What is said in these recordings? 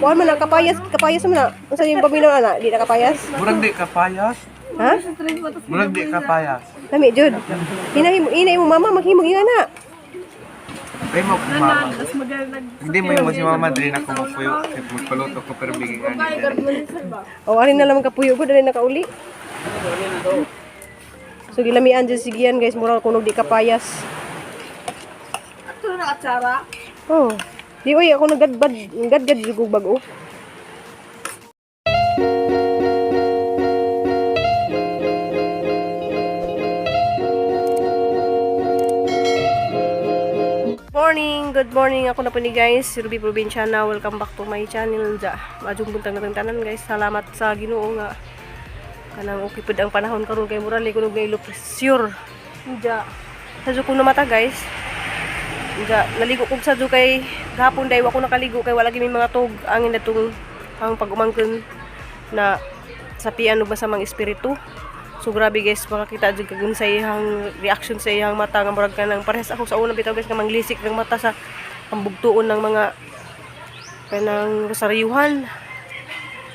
Kuan man na kapayas, kapayas man na. Unsa yung paminaw ana? Di na kapayas? Murag di kapayas. Ha? Murag di kapayas. Lami jud. Hinahimo inay mo mama maghimog yung ana. Ay mo kung mama. Hindi mo yung si mama diri na kumupuyo. Kaya magpaluto ko pero bigyan ani. O ari na lang kapuyo ko dali nakauli. So gilamian jud sigian guys, murag kunog di kapayas. Ato na atsara. Oh. Di oy ako nagadbad, gadgad jud kog bag-o. Morning, good morning. Ako na po ni guys, si Ruby Provinciana. Welcome back to my channel. Ja, madyong buntag na tanan guys. Salamat sa Ginoo nga kanang okay pud ang panahon karon kay murali kunog nga ilo pressure. Ja. Sadyo ko namata guys. Ja, naligo kog sadyo kay gahapon day wa ko nakaligo kay wala gyud may mga tug angin na tong ang pag-umangkon na sa piano ba sa mga espiritu. So grabe guys, makakita jud kag sa iyang reaction sa iyang mata nga murag kanang parehas ako sa una bitaw guys nga manglisik ng mata sa pambugtuon ng mga kanang rosaryuhan.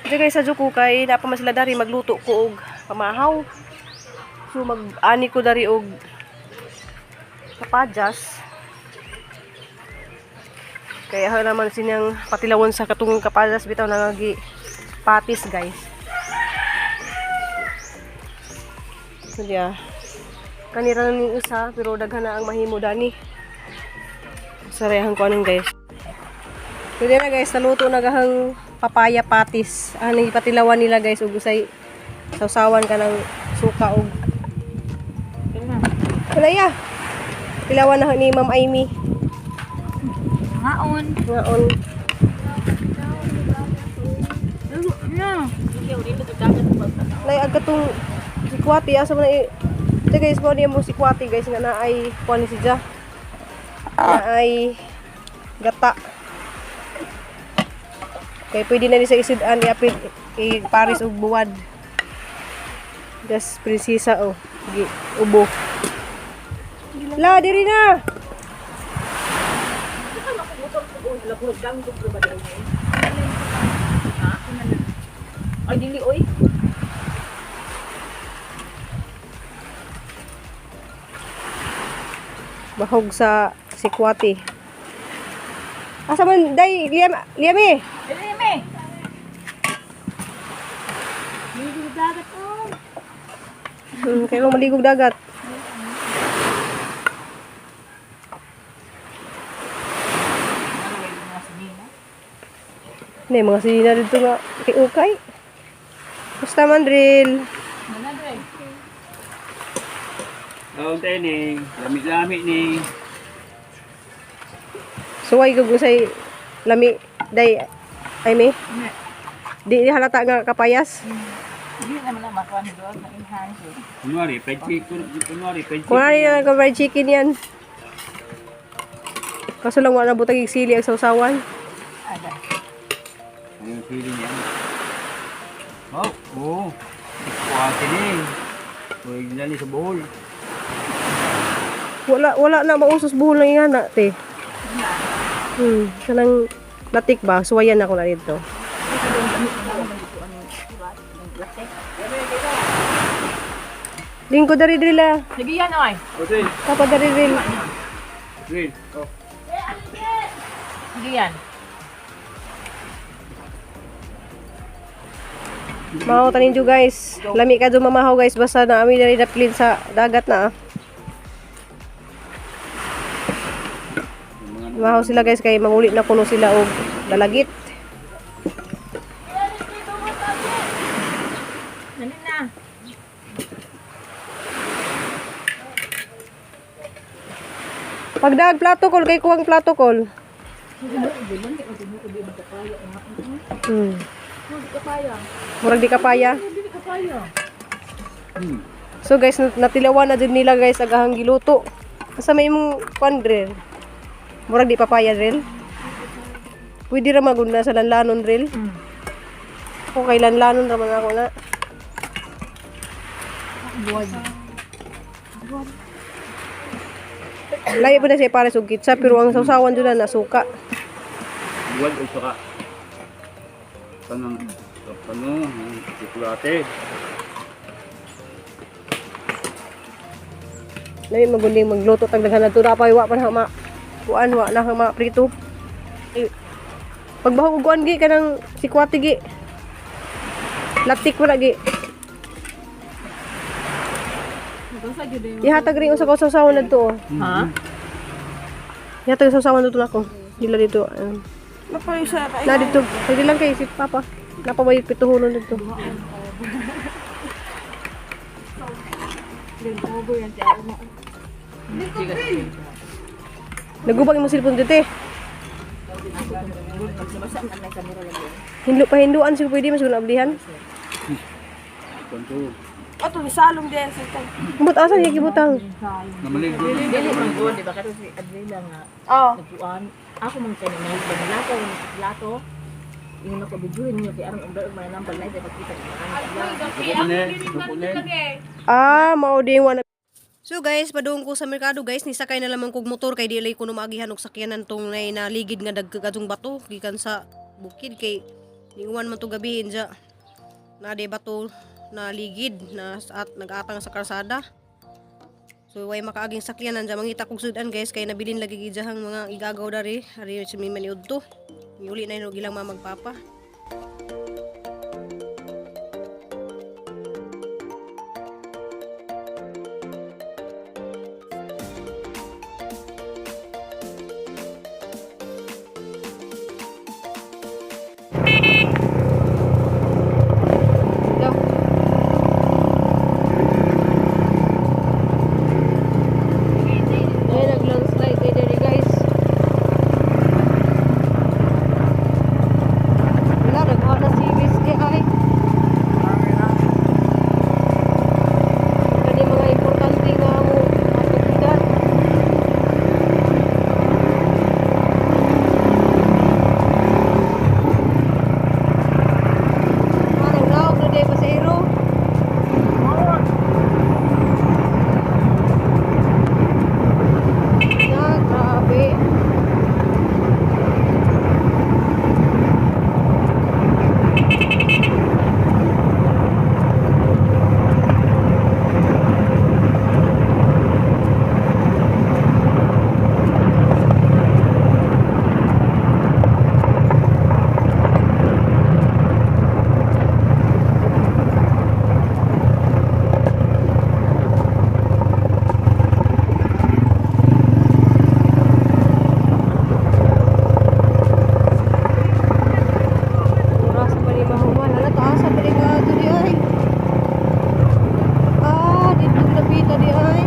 Diyan guys sa ko kay napa man sila dari magluto ko og pamahaw. So mag-ani ko dari og kapadyas. Kaya ako naman sinang patilawon sa katungong kapadyas bitaw nangagi patis guys. So yeah. Kanira na ning isa pero daghan na ang mahimo dani. Sarehan ko anong guys. So diyan na guys, naluto na gahang papaya patis. Ang ipatilawan nila guys ug usay sausawan ka ng suka og Wala ya. Tilawan na ni Ma'am Amy. Ngaon. Ngaon. Na. Lay ag katong sikwati asa man na i Ito guys, mo niya mo sikwati guys nga naay kuan ni si Ja. Naay gata. Kay pwede na ni sa isud-an iapit i Paris og buwad. Gas prinsesa oh. Gi ubo. La diri na. Ay dili oy. Bahog sa sikwati. Asa man day liam liam eh. Dili me. Dili dagat oh. Kaya mo maligog dagat. Hindi, mga sinina dito nga kay Ukay. Basta man, drill. Mana dre? Ang tening, lami-lami ni. Suway kag usay lami day ay me. Di di halata nga kapayas. Dili naman na makuha ni doon na enhance. eh. Kunwari, fried chicken, kunwari, fried chicken. Kunwari na lang fried chicken yan. Kaso lang wala na butag sili ang sausawan. Ada. Ayun, feeling niya. Oh, oh. Ikuha ni. Original ni sa bowl. Wala wala na mausos buhol lang yan na, te. Kanang latik ba? Suwayan ako na dito. Lingko dari drila. Sige yan oy. O, Drill. Papa dari dril. Drill. Oh. Sige yan. Mahaw tanin jo guys. Lami ka do mamahaw guys basta na ami dari daplin sa dagat na. Ah. Mahaw sila guys kay manguli na kuno sila og dalagit. Dali na. Pagdag plato kol kay kuwang plato kol. Murag di kapaya. So guys, natilawan na jud nila guys agahang giluto. Asa may imong kwan drill? Murag di papaya drill? Pwede ra magunda sa lanlanon drill. Ako kay lanlanon ra man ako na. Layo pa na siya para sa kitsa pero ang sausawan jud na nasuka. Buwad o suka. Sarapan ng ano, ng tsokolate. Lahi maguling magluto tag daghan na tura pa wa pa na ma kuan wa na ma prito. Eh, pagbaho og kuan gi kanang sikwate gi. Latik wala gi. Ihatag rin usa ka sawsawan na to. Oh. Ha? Ihatag sa sawsawan dito nako. Dila dito. Ayun. Na dito. Pwede lang kay si Papa. Napabay pituhunon dito. Nagubang imong cellphone dito eh. Hinlo pa hinduan siguro pwede mas guna ablihan. Kwanto. Ato, isalong din sa tag. But asa niya gibutang? Namalig doon. Dili man gud, di ba kato si Adrila nga Oh. nagkuan. Ako man kay na paglato, lato. Ingon ako bidyuhin niyo kay aron ang mananampal na ito pagkita ko. Suko man eh. Suko na eh. Ah, mao din wa na. So guys, padung ko sa merkado guys, nisakay na lamang kog motor kay dili ko maagihan og sakyanan tong nay naligid nga dagkadtong bato gikan sa bukid kay niuwan man to gabi inja. Na di bato na ligid na at nagatang sa kalsada. So way makaaging sakyanan dya mangita kog sudan guys kay nabilin lagi gidjahang mga igagaw dari ari sa may maniud to. Niuli na yun og ilang mamagpapa. Go. Ay, nag-landslide kay diri guys. Wala, nagkuha na si Miss K ay. Kani mga importante nga mo matutunan. Parang laog na day pasahero. Na, grabe. Oras pa ni mahuman. Hala, taas pa ni nga di ay. Ah, dito napita di ay.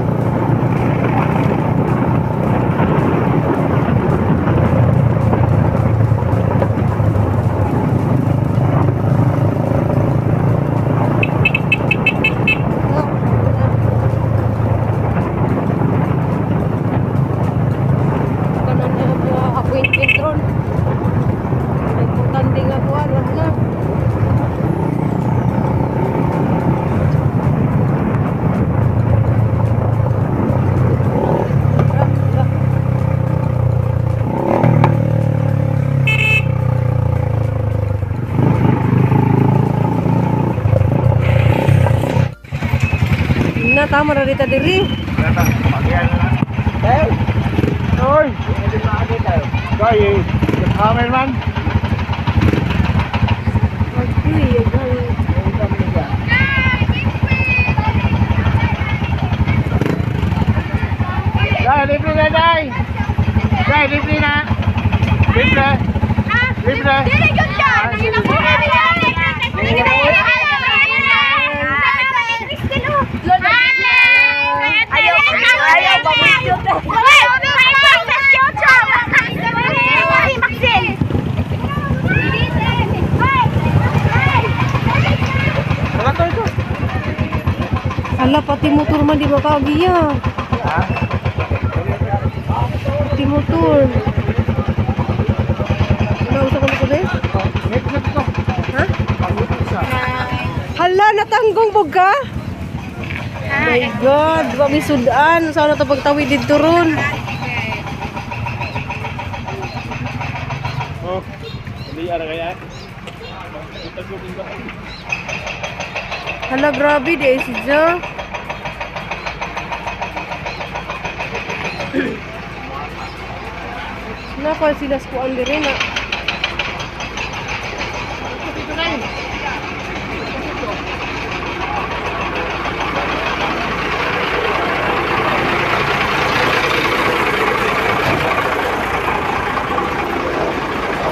Kanan na ang mga appointment ron. Importante nga kuan, wala na. Wala. Na tama na rita diri. Oy! Kay, cameraman. Uy, ay, Dai, libre na, dai. Dai, libre na. Libre. Libre. Ayaw, ayaw, Mga to ito. Ala, pati motor man di makaagiya. Pati motor. Wala, usa ka mo eh? Ha? Hala, natanggong bog ka? My God, wa mi sudan. Saan na to pagtawid dito ron? Oh, hindi ara kaya. Hala, grabe di ay si Jo. Napa sila sa kuan diri na.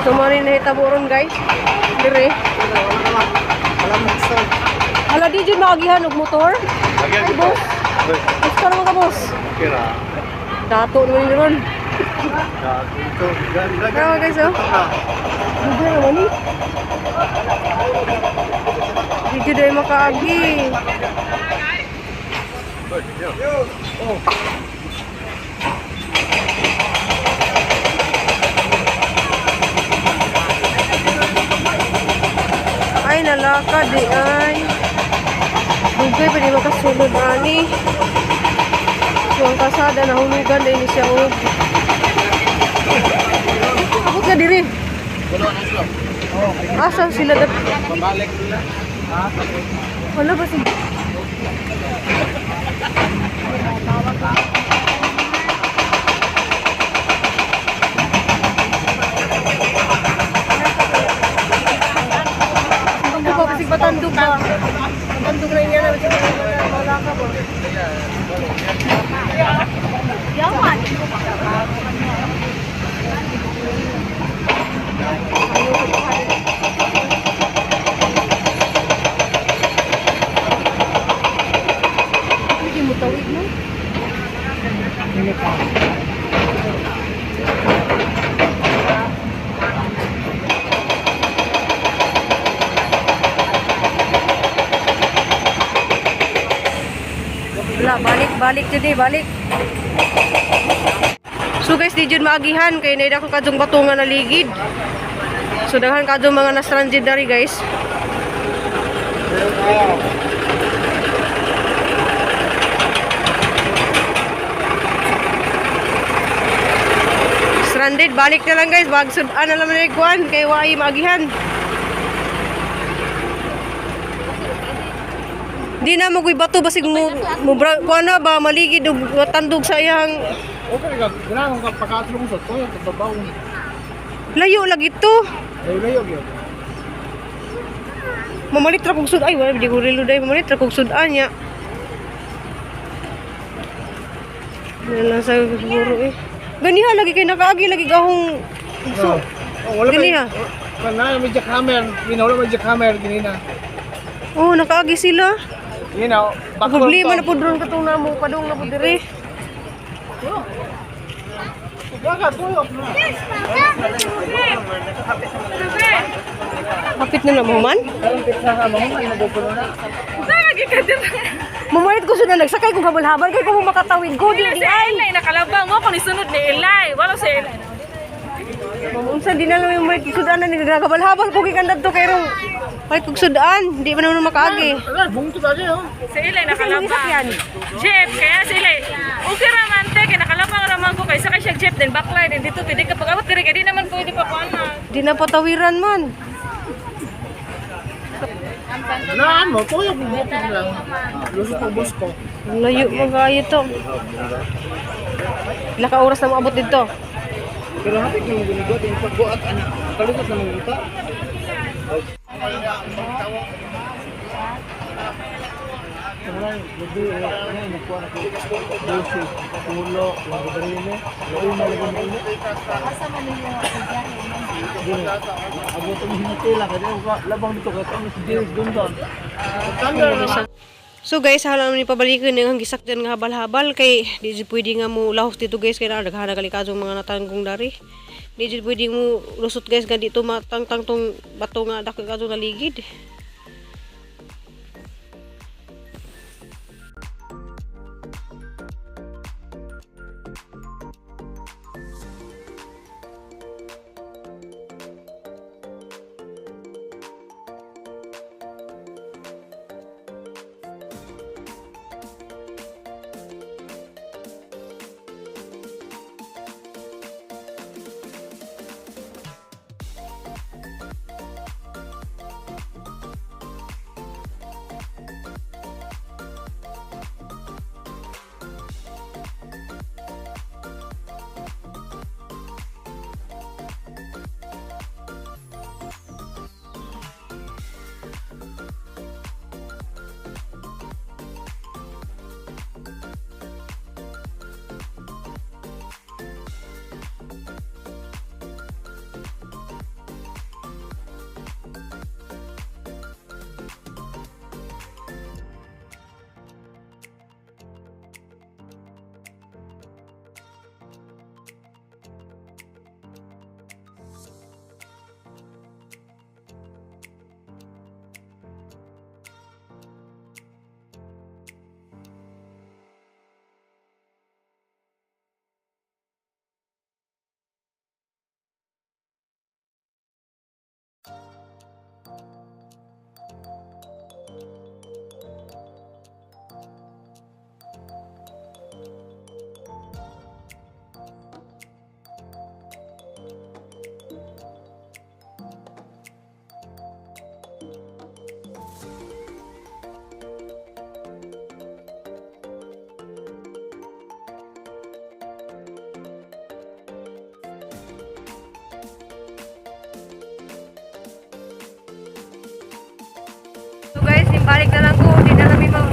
So mo rin nahitabo ron, guys. Dire. Hala, di jud maagihan og motor. Ay, boss. Gusto naman ka, boss. Kira. Dato naman yun ron. Ito. Tara guys, oh. Dugay naman ni. Di jud ay makaagi. Ay, nalakad di ay. Dugay pa di makasulod ani. So, ang kasada nahulugan din siya og. Abot na diri. Asa sila dat? Pabalik nila. Wala ba si Tandog ba? Kasi batandog ba? Batandog na niya na. Wala ka ba? Hindi mo tawid, no? Wala, balik, balik jud eh, balik. So guys, di jud maagihan kay naida ko kadtong bato nga naligid. So daghan kadtong mga na-stranded dari, guys. Stranded, balik na lang, guys. Bag sudan na lang na kuan kay waay maagihan. Di na mo bato basig mo mo kuan na ba maligid og matandog sa iyang Okay ka, ganahan ka pagkatlong sa toyo, kababaw. Layo lagi to. Layo-layo gyud. Mamalit ra kog sud ay wala di ko relo day mamalit ra kog sudan niya. Wala lang sa siguro eh. Ganiha lagi kay nakaagi lagi gahong so Oh, wala Ganiha. Kana may jackhammer, wala may jackhammer ganina. Oh, nakaagi sila. You know, Ang problema na pud ron katong namo padung na pud diri. Gaga tuyo. Kapit na na man. Mamalit ko sila nagsakay kong habal-habal kay ko mo makatawid ko di di ay. Ilay nakalabang mo kung isunod ni Ilay. Wala sa Ilay. Unsa di na lang yung malit sudan na nagkabal-habal ko gikan dadto kay rong palit kog sudan, di pa naman makaagi. Ala, bungto ka oh. Si Ilay Kasi nakalabang. sakyan. Jeep, kaya si Ilay. Okay raman te, kaya nakalabang raman ko kay sakay siya jeep din baklay din dito pwede ka pag abot diri kay di naman pwede pa kuan na. Di na patawiran man. Naan mo, tuyo kung bukid lang. Lusot ko bus ko. Ang layo magayo to. Pila ka oras na moabot dito? Pero hapit na mong gunigot, yung pagbuat anak. Kalusot na mong guta. So guys, hala naman ipabalikin ang gisakyan nga habal-habal kay di jud pwede nga mo lahos dito, guys, kay naa daghan na gali kadtong mga natanggong dari. Di jud pwede mo lusot, guys, nga dito matangtang tong bato nga dako kadtong naligid.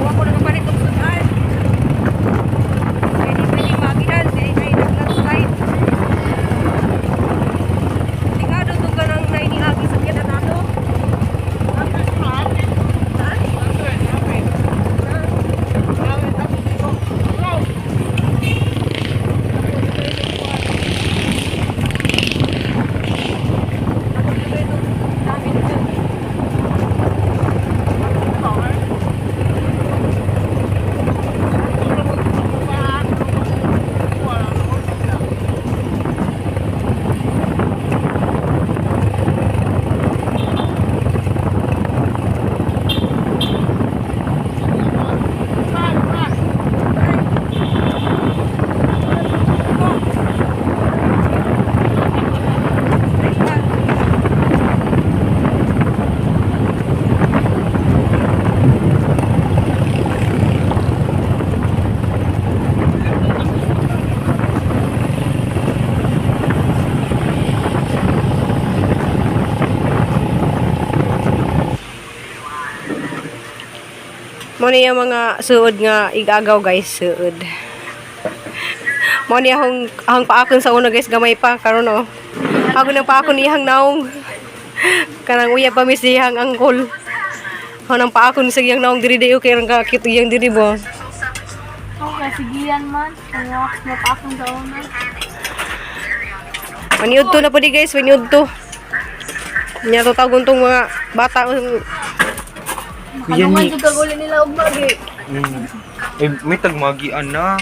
Ako nakapalit og sudan. Kay di pwede maagihan, dili ay nag-landslide. Delikado to kanang nainiagi sa kaya nato. Mo ni yung mga suod nga igagaw guys, suod. Mo ni ahong ahong paakon sa una guys, gamay pa karon oh. Ako nang paakon iyang naong. Kanang uya pa mis iyang angkol. Ako nang paakon sa iyang naong diri dayo kay rang kakit iyang diri bo. Okay, sigilan man. Kaya mapakong sa una. Maniud to na po di guys, maniud to. Nya to tawgon tong mga bata. Kuya Makalungan Nix. jud kag uli nila og magi. Eh, may tagmagian na.